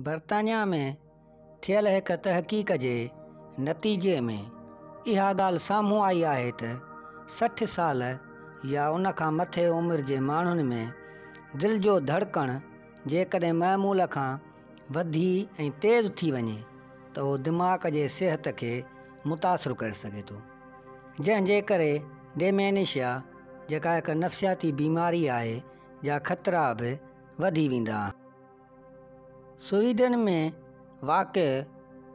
برطانيا ۾ ٿيل هڪ تحقيق جي نتيجي ۾ اها ڳالهه سامهون آئي آهي ته 60 سال يا ان کان مٿي عمر جي ماڻهن ۾ دل جو ڌڙڪڻ جيڪڏهن معمول کان وڌي ۽ تيز ٿي وڃي ته اهو دماغ جي صحت کي متاثر ڪري سگهي ٿو، جنهن جي ڪري ڊيمينشيا جيڪا هڪ نفسياتي بيماري آهي جا خطرا به وڌي ويندا آهن. سوئيڊن ۾ واقع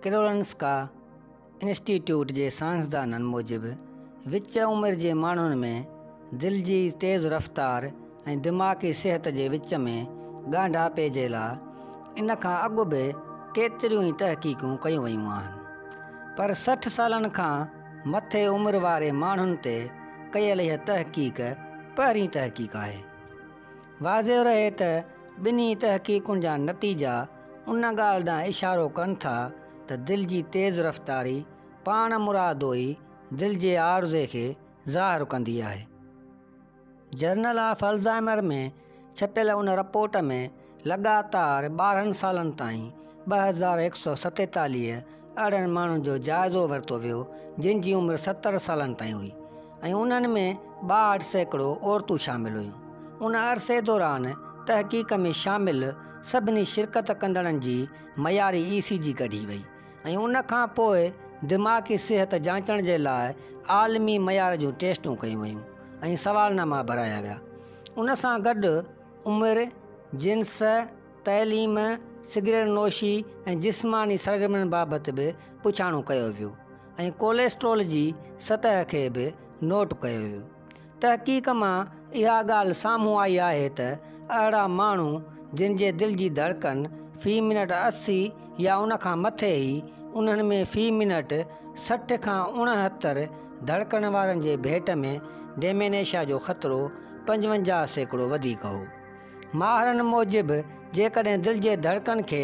ڪيرولنسڪا انسٽيٽيوٽ جي سائنسدانن موجب وچ عمر جي ماڻهن ۾ دل جي تيز رفتار ۽ دماغي صحت جي وچ ۾ ڳانڍاپي جي لاء ان کان اڳ به ڪيتريون ئي تحقيقون ڪيون ويون آهن پر 60 سالن کان مٿي عمر واري ماڻهن تي ڪيل اها تحقيق پهرين تحقيق آهي. واضح رهي ته ٻنهي تحقيقن جا نتيجا ان ڳالهه ڏانهن اشارو ڪن ٿا ته دل جي تيز رفتاري پاڻ مرادو ئي دل جي عارضي کي ظاهر ڪندي آهي. جرنل آف الزائمر ۾ ڇپيل ان رپورٽ ۾ لڳاتار 12 سالن تائين 2147 اهڙن ماڻهن جو جائزو ورتو ويو جن جي عمر 70 سالن تائين هئي ۽ انهن ۾ 62% عورتون شامل هيون. ان عرصي دوران تحقيق ۾ شامل سڀني شرڪت ڪندڙن جي معياري اي سي جي ڪڍي وئي ۽ ان کان پوء دماغي صحت جانچڻ جي لاء عالمي معيار جون ٽيسٽون ڪيون ويون ۽ سوالناما ڀرايا ويا. ان سان گڏ عمر، جنس، تعليم، سگريٽ نوشي ۽ جسماني سرگرمين بابت به پڇاڻو ڪيو ويو ۽ ڪوليسٽرول جي سطح کي به نوٽ ڪيو ويو. تحقيق مان اها ڳالهه سامهون آئي آهي ته اهڙا ماڻهو جن جي دل جي ڌڙڪن في منٽ 80 يا ان کان مٿي هئي انهن ۾ في منٽ 60 کان 69 ڌڙڪڻ وارن جي ڀيٽ ۾ ڊيمينشيا جو خطرو 55% وڌيڪ هو. ماهرن موجب جيڪڏهن دل جي ڌڙڪن کي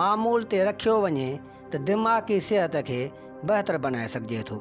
معمول تي رکيو وڃي ته دماغي صحت کي بهتر بڻائي سگهجي ٿو.